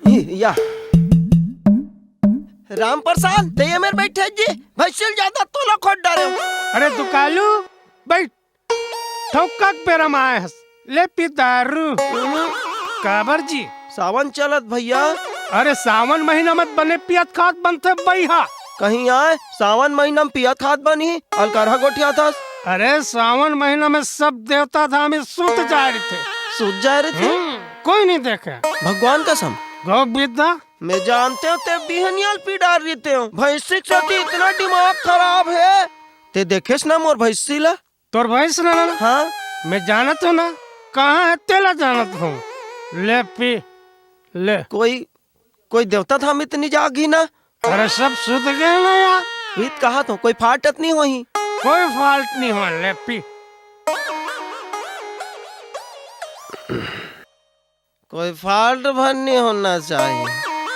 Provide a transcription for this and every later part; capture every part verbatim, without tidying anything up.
ई, या। राम प्रसाद, ते ये मेर बैठे जी, भैंसिल ज्यादा तोला खोट डारे। अरे दुकालू, बैठ। ठोका के बेरा म आए हस, ले पी दारू। काबर जी? सावन चलत भैया। अरे सावन महीना म बने पियत खात बनथे बइहा। कहीं आए, सावन महीना म पियत खात बनही, अलकरहा गोठियाथस। अरे सावन महीना म सब देवता धामी सुत जाए रहिथे। सुत जाए रहिथे? हम्म, कोई नहीं देखे। भगवान कसम। गौ बिद्दा। मैं जानते हूँ ते बिहनिया ल पी डार रहिते हो। भैंसी के सेती इतना दिमाग खराब हे। ते देखेस ना मोर भैंसी ला? तोर भैंस ला ना? हाँ। मैं जानत हूँ ना, कहाँ हे तेला जानत हूँ। ले पी, ले। कोई, कोई देवता धामी त नइ जागही ना? अरे सब सुत गे ना यार। वही त कहत हूँ, कोई फाल्ट त नइ होही। कोई फाल्ट नइ होय, ले पी। कोई फाल्ट भर नइ होना चाहिए।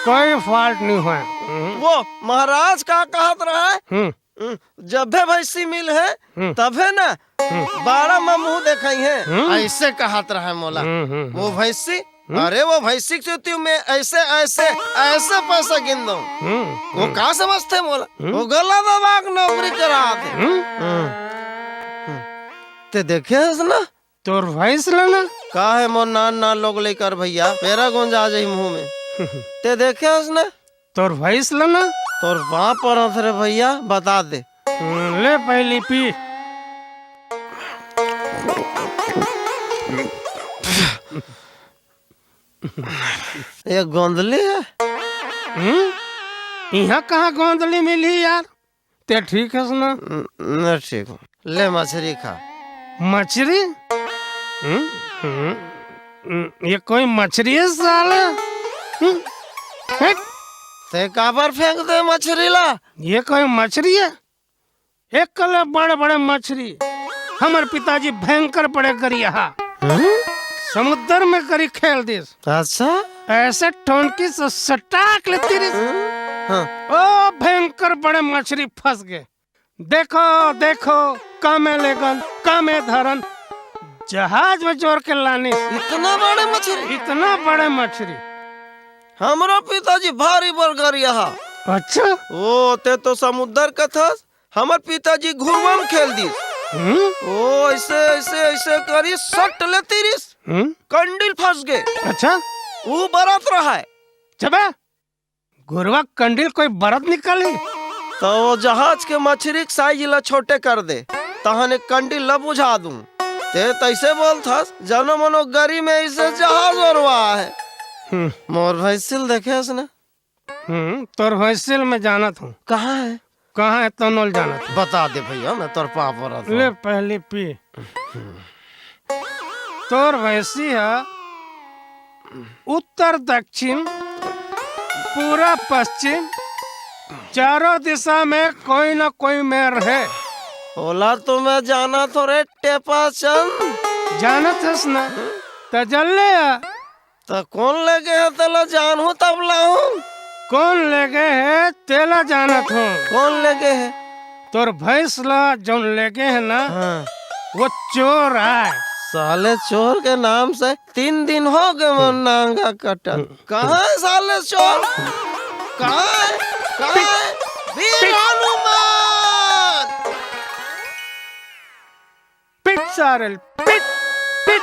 कोई फाल्ट नइ होय। हम्म। वो महाराज का कहत रहय? हम्म। हम्म, जब्बे भैंसी मिलही, हम्म। तभे ना हम्म। बाड़ा म मुँह देखइहे। हम्म। अइसे कहत रहय मोला। हम्म, हम्म, वो हम्म। भैंसी, हम्म। अरे वो भैंसी के सेती मैं अइसे, अइसे, अइसे पैसा गिन दूँ। हम्म, वो हम्म। का समझथे मोला? हम्म। वो गला दबा के नौकरी कराथे। हम्म। हम्म। हम्म। ते देखे हस ना? तोर भैंस ला ना? का हे मोर नान नान लोग लइका भैया, पेरा गोंजा जाही मुँह में। ते देखे हस ना? तोर भैंस ला ना? तोर बाप परत रे भैया, बता दे। हम्म, ले पहिली पी। ये गोंदली हे? हम्म? इहाँ कहाँ गोंदली मिलही यार? ते ठीक हस ना? न, न ठीक हूँ। ले मछरी खा। मछरी? हम्म, हम्म, हम्म, ये कोई मछरी हे साला? हम्म, हट। ते काबर फेंक दे मछरी ला? ये कोई मछरी हे? एक कले बड़े बड़े मछरी। हमर पिताजी भयंकर बड़े गरियाहा। हम्म? समुद्र में करी खेल दिस। अच्छा? अइसे ठोनकी से सटाक ले तिरिस। हाँ। ओ भयंकर बड़े मछरी फंस गे। देखो, देखो, कमे लेगन, कमे धरन, जहाज में जोर के लानिस। इतना बड़े मछरी? इतना बड़े मछरी। हमरो पिताजी भारी बड़ गरियाहा। अच्छा? ओ, ते तो समुद्र कथस, हमर पिताजी घुरवा म खेल दिस। हम्म? ओ, अइसे, अइसे, अइसे करी सट ले तिरिस। हम्म? कंडील फंस गे। अच्छा? ऊ बरत रहय। चबे, घुरवा कंडील कोई बरत निकलही? त ओ जहाज के मछरी के साइज ला छोटे कर दे, तहन ए कंडील ला बुझा दूँ। ते तइसे बोलथस, जनो मनो गरी में अइसे जहाज ओरवा हे। हम्म। मोर भैंसिल देखे हस ना? हम्म, तोर भैंसिल मैं जानत हूँ। कहाँ हे? कहाँ हे तोन ल जानत हूँ। बता दे भैया, मैं तोर पाँव परत हूँ। ले पहिली पी। तोर भैंसी ह उत्तर दक्षिण, पूरा पश्चिम, चारों दिशा में कोई न कोई मेर हे। ओला तो मैं जानत हूँ रे टेपा चंद। जानत हस ना? त जल्ले आ। त कोन लेगे हे तेला जानहूँ तब लाहूँ। कोन लेगे हे तेला जानत हूँ। कोन लेगे हे? तोर भैंस ला जौन लेगे हे ना, हाँ। वो चोर आय। साले चोर के नाम से तीन दिन हो गे मोर नांगा कटत। हम्म। कहाँ हे साले चोर? कहाँ हे? कहाँ हे? वीर हनुमान! पिट सारे ल, पिट, पिट।